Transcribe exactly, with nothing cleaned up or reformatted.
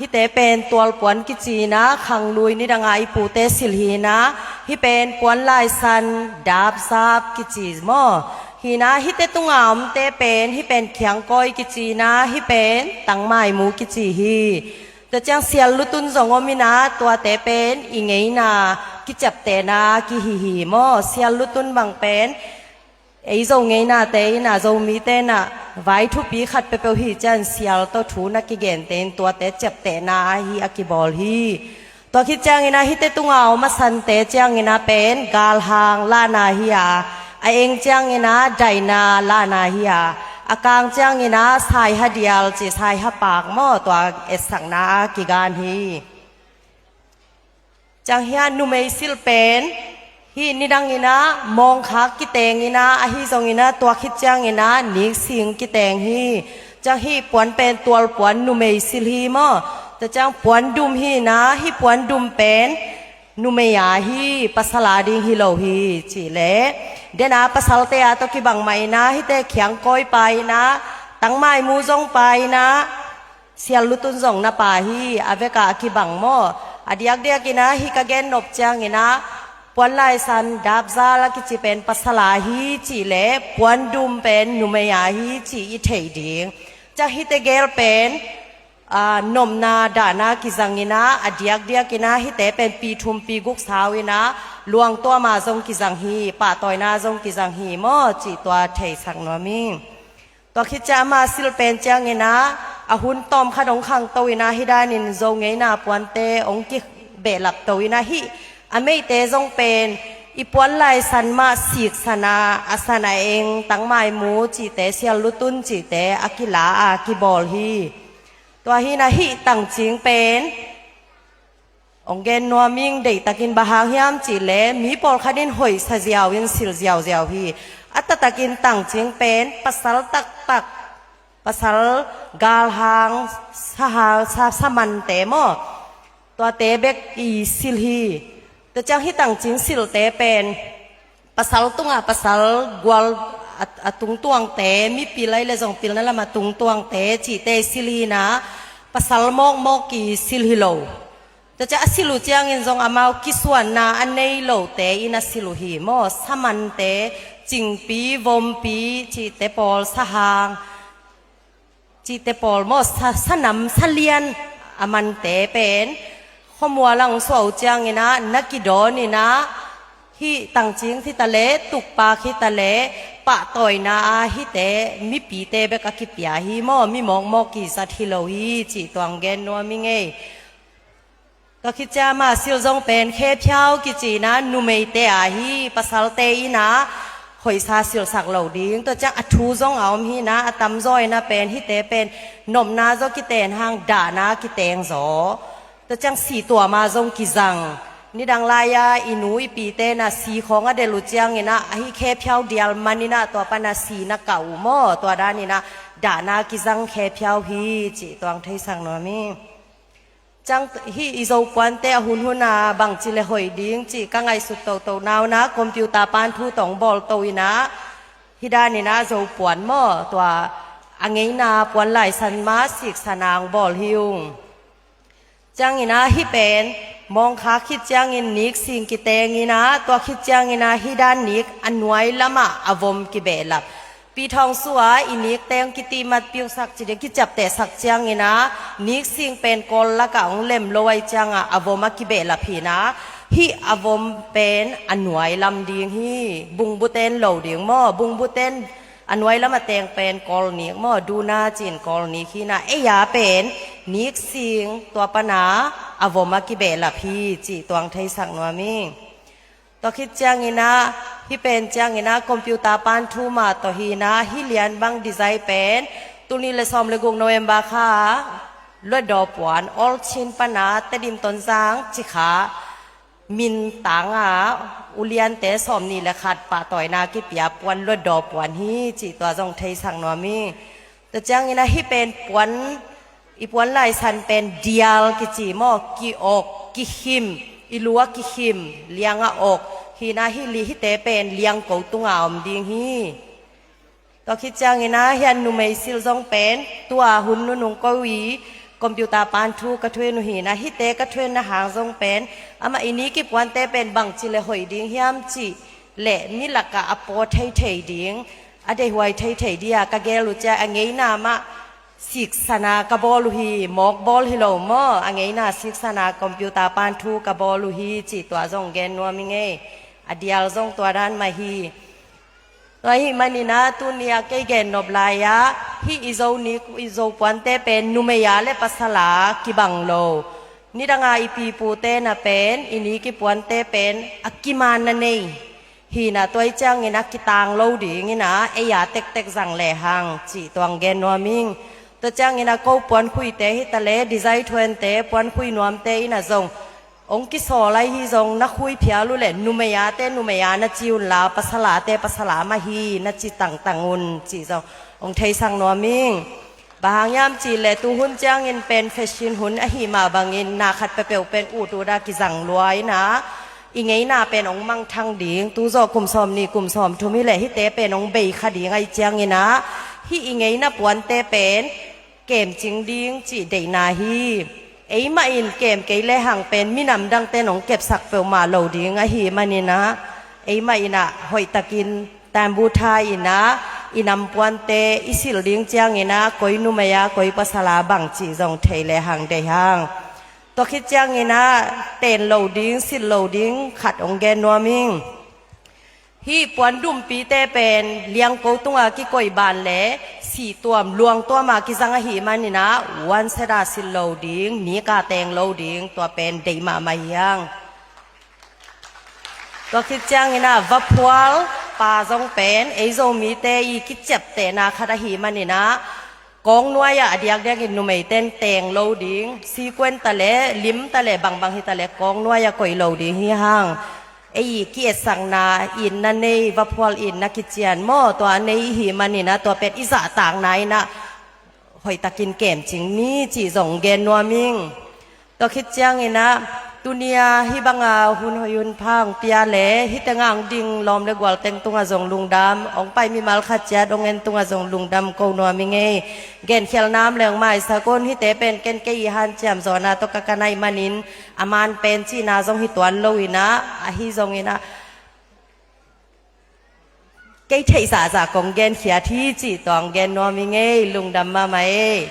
Hihte pen tualpuan kici-in ah, khanglui nidang a i pute silh hi-in ah, hih pen puanlaisan dapzap kici maw. Hi-in ah hihte tunga omte pen, hih pen khiangkawi kici-in ah, hih pen tangmaimu kici hi. Tua ciang sial lutun zong om-in ah, tuate pen i ngeina kiciaptehna kihi hi maw. Sial lutun bang pen ei Zo ngeinate in ah, Zomite in ah vai thupi khat peuhpeuh hi ciang sial tawh thu na kigente in tuate ciaptehna ahi a kibawl hi. Tua khit ciangin ah hihte tunga om a sante ciangin ah pen galhang lahna hi a, a eng ciangin ah daina lahna hi a, a kang ciangin ah saiha dial ci, saiha pak maw, tua etsakna a kigan hi. Ciang hi-a numei silh pen hih nidangin ah mawngkhak kiteng in ah, ahi zongin ah tua khit ciangin ah niksing kiteng hi. Ciang hih puan pen tualpuan numei silh hi maw. Tua ciang puandum hi-in ah, hih puandum pen numei a hi, pasal a ding hi lo hi. Cih leh, den a pasalte a tawh kibang mah in ah, hihte khiangkawi pa in ah, tangmaimu zong pa in ah, sial lutun zong na pa hi, a vek a kibang maw. A diakdiakin ah hih ka gen nop ciangin ah, puanlaisan dapzap a kici pen pasal a hi cih leh puandum pen numei a hi cih i theih ding. Ciang hihte gel pen, aa, nopna dahna kizangin ah, a diakdiakin ah hihte pen pi thum pi guk sau-in ah, luangtuam a zong kizang hi, pahtawina zong kizang hi maw, cih tua theisak nuam ing. Tua khit ciang ama silh pen ciangin ah, a hun tawm khat hong khangto-in ah, hih danin Zo ngeina puante hong kibehlap to-in ah, hih a meihte zong pen i puanlaisan mah siksan a, a san a eng, tangmaimu cihte, sial lutun cihte a kila a kibawl hi. Tua hi-in ah hih tangcing pen hong gen nuam ing, deihtakin, bang hang hiam cih leh mi pawlkhat in hoihsa ziau in silh ziauziau hi. A taktakin tangcing pen pasal taktak, pasal galhang, sahang, sa, samante maw, tuate bek i silh hi. Tua ciang hih tangcing silhte pen pasal tungah pasal, gual a, a tungtuangte, mipil ahih leh zong pilna lamah tungtuangte cihte i silh hi-in ah, pasal mawkmawk i silh hi lo. Tua ciang a silh uh ciangin zong amau kisuanna a nei lote in a silh uh hi maw. Samante, cingpi, vompi cihte pawl, sahang cihte pawl maw, sa, sanam, salian a mante pen khuamual ah hong suah uh ciangin ah, na kidawn in ah, hih tangcing hi ta leh, tukpak hi ta leh, pahtawina a hihte mipite bek a kipia hi maw, mi mawkmawk kizat hi lo hi cih tua hong gen nuam ing ei. Tua khit ciang ama silh zong pen khephiau kici-in ah, numeite a hi, pasalte in ah hoihsa silhsak lo ding. Tua ciang a thu zong a om hi-in ah, a tamzaw in ah pen hihte pen nopna zaw kiten hang, dahna kiteng zaw. Tua ciang si tuam a zong kizang. Nidang lai-a i nu i pite in ah si khawng a delh uh ciangin ah, ahi khephiau dial man in ah, tua pan ah si na kah uh maw, tua danin ah dahna kizang, khephiau hi cih tua hong theisak nuam ing. Ciang hih i Zo puante a hunhun a bangci leh hoih ding cih ka ngaihsut toto na-in ah, computer pan thu tawh hong bawlto-in ah, hih danin ah Zo puan maw, tua a ngeina puanlaisan mah siksan a hong bawl hi ung. Ciangin ah hih pen mawngkhak khit ciangin niksing kitengin ah, tua khit ciangin ah hih dan nik a nuai lamah a vom kibehlap. Pi thawng sua i nikte hong kitihmat piuhsak ci ding, kiciaptehsak ciangin ah, niksing pen kawl lakah hong lem lo ahih ciangah, a vom a kibehlap hi-in ah, hih a vom pen a nuai lam ding hi. Bungbuten lo ding maw, bungbuten a nuai lam a teng pen kawl nik maw, duna ci-in kawl nik hi-in ah, ei a pen niksing, tua pan ah a vom a kibehlap hi cih tua hong theisak nuam ing. Tua khit ciangin ah, hih pen ciangin ah, computer pan thu mah tawh hi-in ah, hih lian bang design pen, tul nih leh sawm leh guk November kha, Hluttaw puan, Old Chin pan ah Tedim, Tonzang, Cikha, min tang a, uliante sawmnih leh khat pahtawina kipia puan, Hluttaw puan hi cih tua zong theisak nuam ing. Tua ciangin ah hih pen puan, i puanlaisan pen dial kici maw, ki-awk, kikhim, i lu a kikhim, liang a awk. Hi-in ah hih li, hihte pen liangko tunga om ding hi. Tua khit ciangin ah hih a numei silh zong pen, tua hun nunung ko i computer pan thu ka thuin uh hi na, hihte ka thuinna hang zong pen amah i ni kipuante pen bangci le hoih ding hiam cih le mi lakah a paw theithei ding, a deihhuai theithei ding a ka gel uh ciang a ngeina mah siksana ka bawl uh hi. Mawk bawl hi lo maw, a ngeina siksana computer pan thu ka bawl uh hi cih tua zong gen nuam ing ei. A dial zong tua dan mah hi. Tua ahih manin ah tuni a kei gen nop lai-ah hih i Zo ni, i Zo puante pen numei a le pasal a kibang lo. Nidanga i pipute na pen i ni kipuante pen a kiman na nei hi na, tua ahih ciangin a kitang lo dingin ah ei a tektek zang lehang cih tua hong gen nuam ing. Tua ciangin ah ko puankhuite hi ta le, design thuante, puankhui nuamte in ah zong hong kisawl lai hi zong na khui phial uh leh numei ate numei a na ci un la, pasal ate pasal a mah hi na ci tangtang un cih zong hong theisak nuam ing. Bang hang hiam cih leh tuhun ciangin pen fashion hun ahih mah bangin na khat peuhpeuh pen ut ut a kizang lua in ah i ngeina pen hong mangthang ding, tu zawh kum sawm nih kum sawm thum hi leh hihte pen hong bei kha ding ahih ciangin ah hih i ngeina puante pen kemcing ding cih deihna hi. Eimah in kem kei lehang pen minam dangte in hong kepsak peuhmah lo ding ahih manin ah eimah in ah hoihtakin tambu tha in ah i nam puante i silh ding ciangin ah koi numei a koi pasal a bang cih zong thei lehang deih hang. Tua khit ciangin ah ten lo ding, silh lo ding khat hong gen nuam ing. Hih puan dumpite pen liangko tunga kikoih ban le sih tuam luang tuama kizang ahih manin ah one set a silh lo ding, nik a teng lo ding, tua pen deih mahmah hi hang. Tua khit ciangin ah vaphual pa zong pen ei Zomite i kiciaptehna khat ahih manin ah kawng nuai-ah a diakdiakin numeite in teng lo ding, sequin ta le, lim ta le, bangbang hi ta le kawng nuai-ah koih lo ding hi hang. Ei i ki-etsakna itna nei, vaphual itna kician maw, tua a nei i hih manin ah tua pen i zahtakna in ah hoihtakin kemcing ni cih zong gen nuam ing. Tua khit ciangin ah tuni a hih banga hun hoih hun pha hong pia le hih tengah hong ding lawm le gual teng tungah zong lungdam, hong pai mimal khat ciat hong en tungah zong lungdam ko nuam ing ei. Genkhialhna om leng maisak un, hihte pen ken kei i hanciam zawhna tawh ka ka naih manin a man pen cihna zong hi tuan lo in ah, ahi zongin ah kei theih zahzah kong genkhiat hi cih tua hong gen nuam ing ei, lungdam mahmah ei.